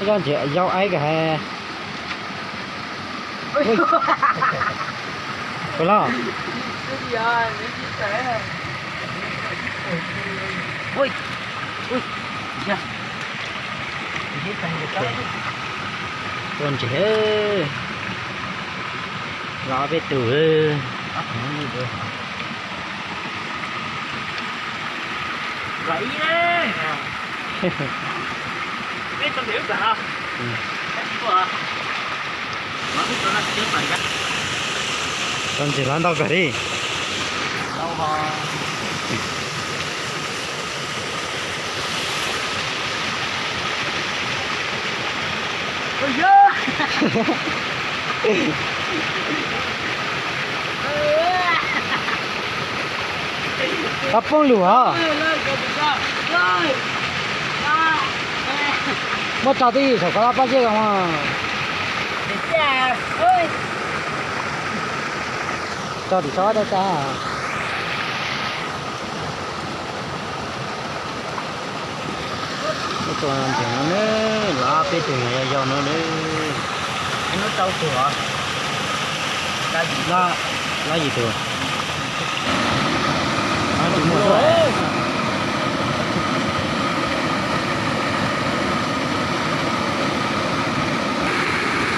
Yog ntses yau aib kawg hais. Ua los. Ua ntses, los peb tug. Tso ntses los ntau kawg li. Pab poob lug os. Muab tso twj ywm saum kov lab pob zeb os. Tso tim saum dab tag. Ib tug ntses no ne, lawv peb tug yau no ne. Ib hnub rau tug os. Lab yim tug. Tsis muaj.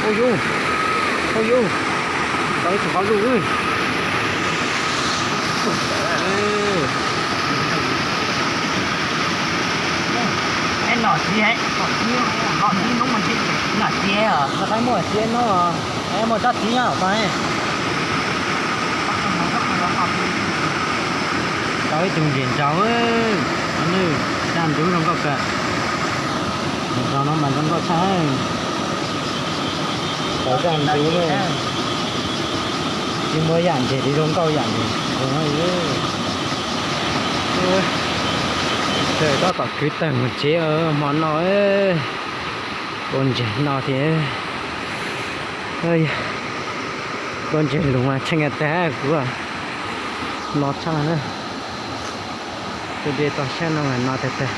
Ua yus, ua yus, tau ib tug qab luj. Nom txiv, nom txiv, nom txiv os, qaib muaj txiv no, muaj rab txiv nyob tom. Tau ib tug ntses nraug, daj ntuv zoo nkauj kawg. Ntses nraug no mas zoo nkauj tshaj. Tau daj ntuv, tsis muaj yam ntses li zoo nkauj yam ntses. Tab tom kwv tawg mus tsev hmo no, ua ntses no thiab. Ua ntses lus mas tshee tag kuv, no tshaj na. Tus dej toj siab no mas no tag tag,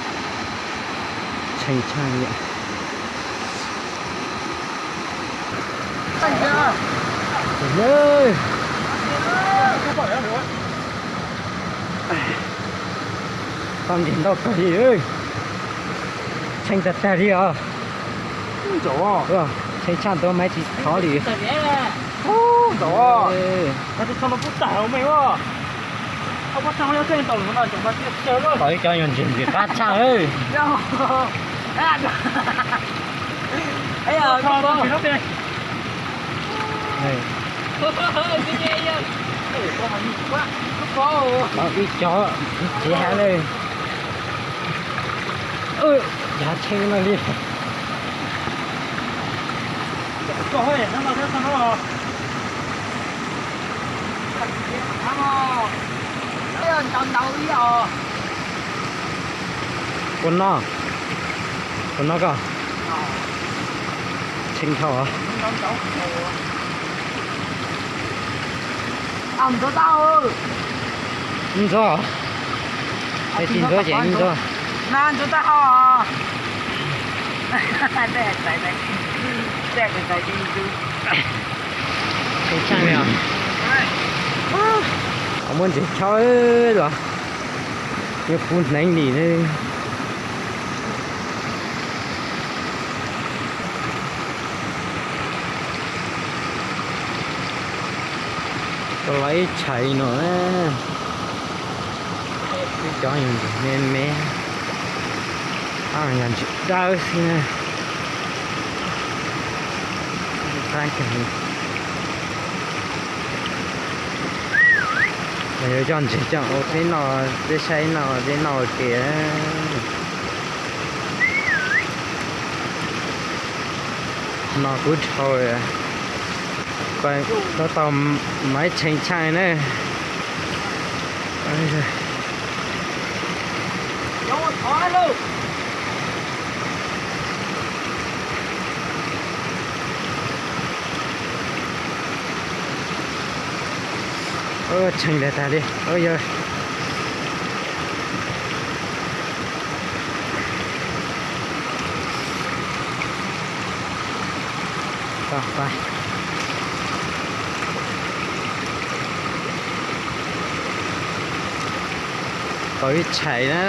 tshee tshaj li. Tau ntses ntau kawg li, tshee tag tag li os. Tshee tshaj ntua mas tsis thov li. Tau ib cov yog ntses ntses qab tshaj. Tau ib cov txiv heev li. Yav tshee no li. Ua no, ua no koj. Tshee dhau. Ntxuav, tis ntxuav ces ntxuav. Tshee tshaj li os. Muab ntses chob los yuav puv hneev li. Tau los ib tshais no, ib cov yog ntses me me, yog ntses dawb xwb na. Yuav coj ntses coj ua peb noj, peb saib noj, peb noj ua ke. No kuv dhau, tau tau maiv tshee tshaj na. Tshee tag tag li. Tau ib tshais na,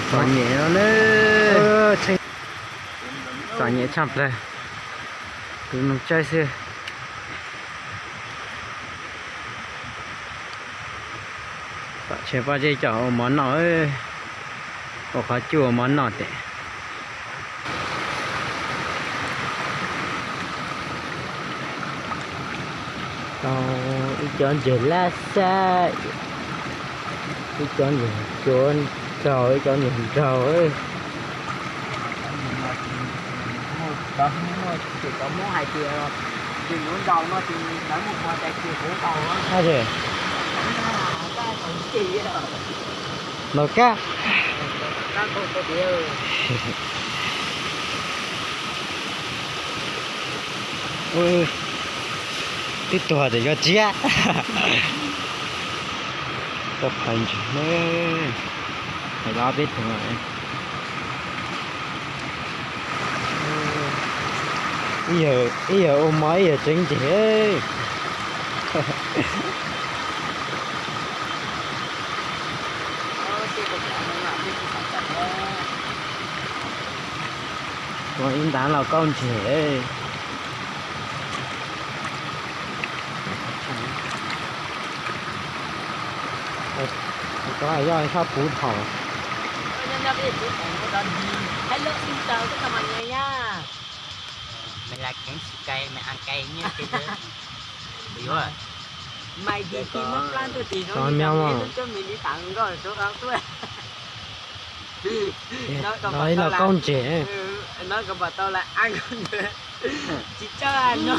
txom nyem no na, txom nyem tshaj plaws, tus mus tsaib xwb. Tom tshe pob zeb coj ua mov noj, ua qhov cub ua mov noj tes. Tau ib co ntses lab xab, ib co ntses cuav nraug, ib co ntses nraug. Cov Hmoob hais tias tus yuav nraus no ces lawv muaj hmo cais kiag kuv tau. Nraus kab. Twb tuag ces yuav tsiab. Tau phais ntses, phais los peb tug. Ib yam ua mov ib yam tseev ntses. Ua ib ntav lauj kaub ntses. Koj yog sab puv thaum. Ib lauj kaub ntses. Tsis tsaw no.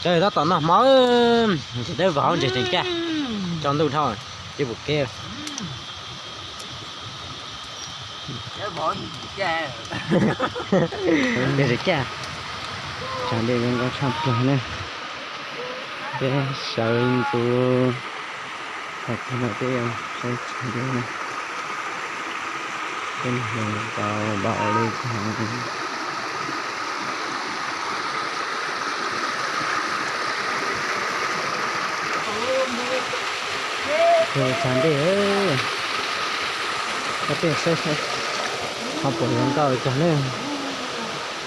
Tsaw tab tom noj hmo, ntses dawb vog hauv ntses tseem kaj, tsaus ntuj dhau, tsis pom kev. Ntses tseem kaj, tshav ntuj zoo nkauj tshaj plaws ne. Peb sawv ntxuv, thaum kawg no peb yuav saib tshav ntuj na. Peb mus tau npau li tshav ntuj, koj peb saib saib ho puas zoo nkauj li cas ne.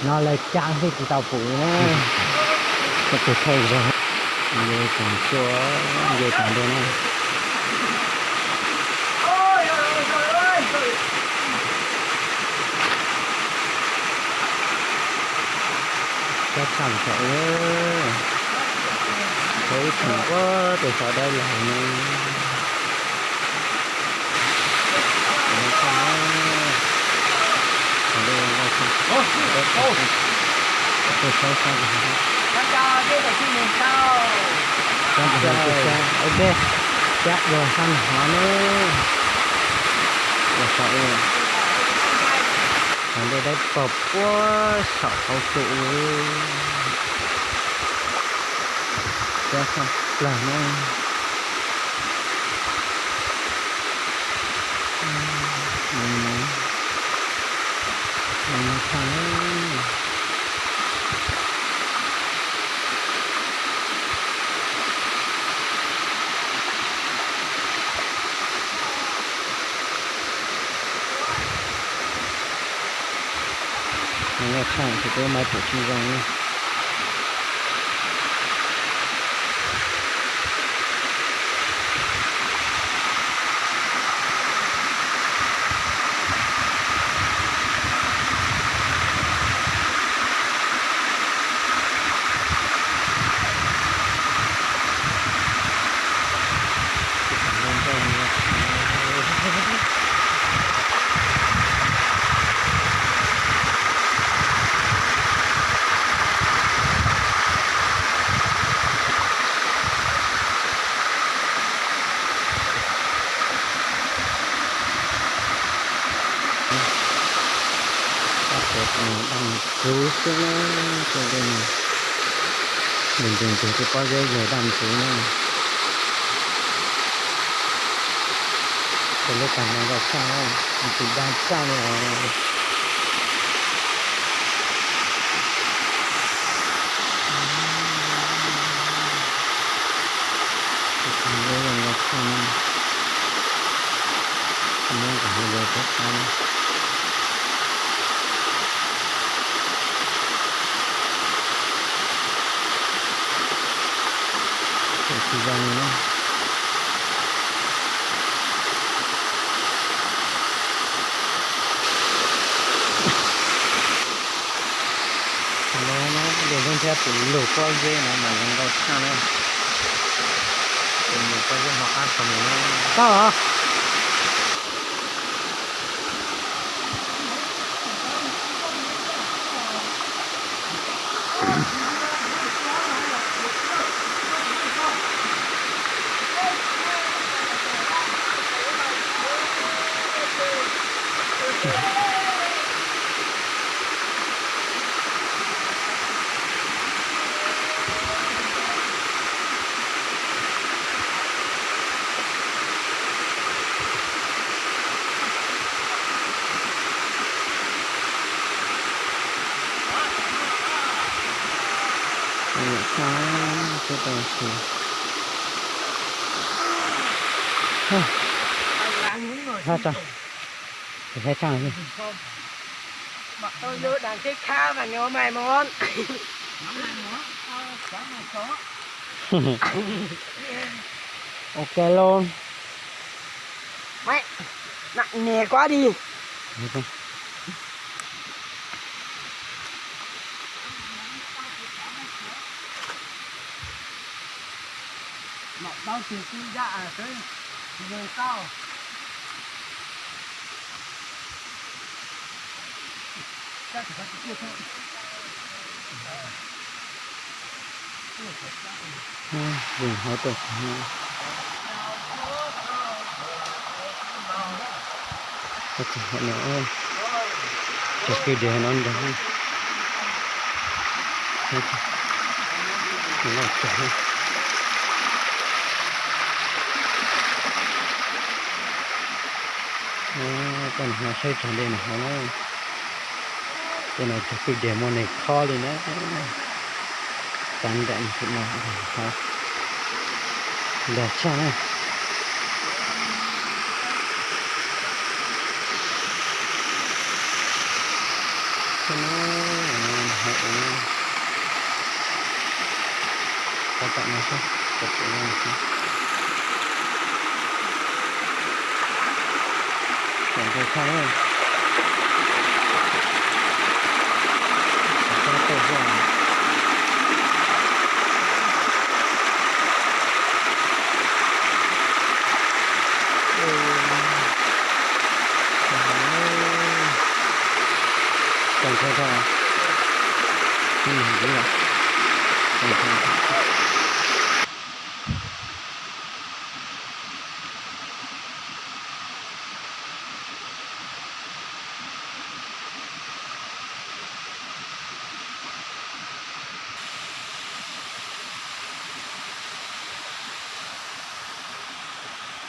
No lawv cab xwb tsis tau pum li na. Koj peb thawj zaug, nce tsam tsua, nce tsam ntua na. Cab tshaj saum, tau ib theem ua tes saum dawb los ne. Cab dua sab nrho na, ua saum, ua dej dawb paug puag saum hauv su. Cab tshaj plaws na. Loj tshaj ces peb muab pum tsis zoo li. Daj ntxuv xwb na, tej dej no, nws ntws ntws tej pob zeb yog daj ntxuv na. Ces lub pas zoo nkauj tshaj na, tus dab tshaj li os. Tus zoo nkauj tshaj na. Muab nkaus hauv video rau peb saib na. Tsis zoo li na. Qhov no no, dej ntub thiab tus lug pob zeb no mas zoo nkauj tshaj na. Tus lug pob zeb hmo qab tshaj mus na. Tau. Hab tso. Ces saib tshaj li. Tôi vô đằng cái khá mà nó may món. Ok luôn. Mẹ, nặng nề quá đi. Mẹ, tao tìm tin ra à, tới người tao. Ub, hauv tuaj. Cov kwj deg no nrog. Koj nim no saib tag dej no hauv na. Tej no cov kwj deg muaj neeg khob li na. Tag nrho no hauv, dag tshaj na. Hauv ub, tab tom no xwb, tab tom no xwb. Tseem ntshe tshaj na. Tseem tshaj tej xwb. Tseem ntshe tshaj. Tseem ntshe tshaj.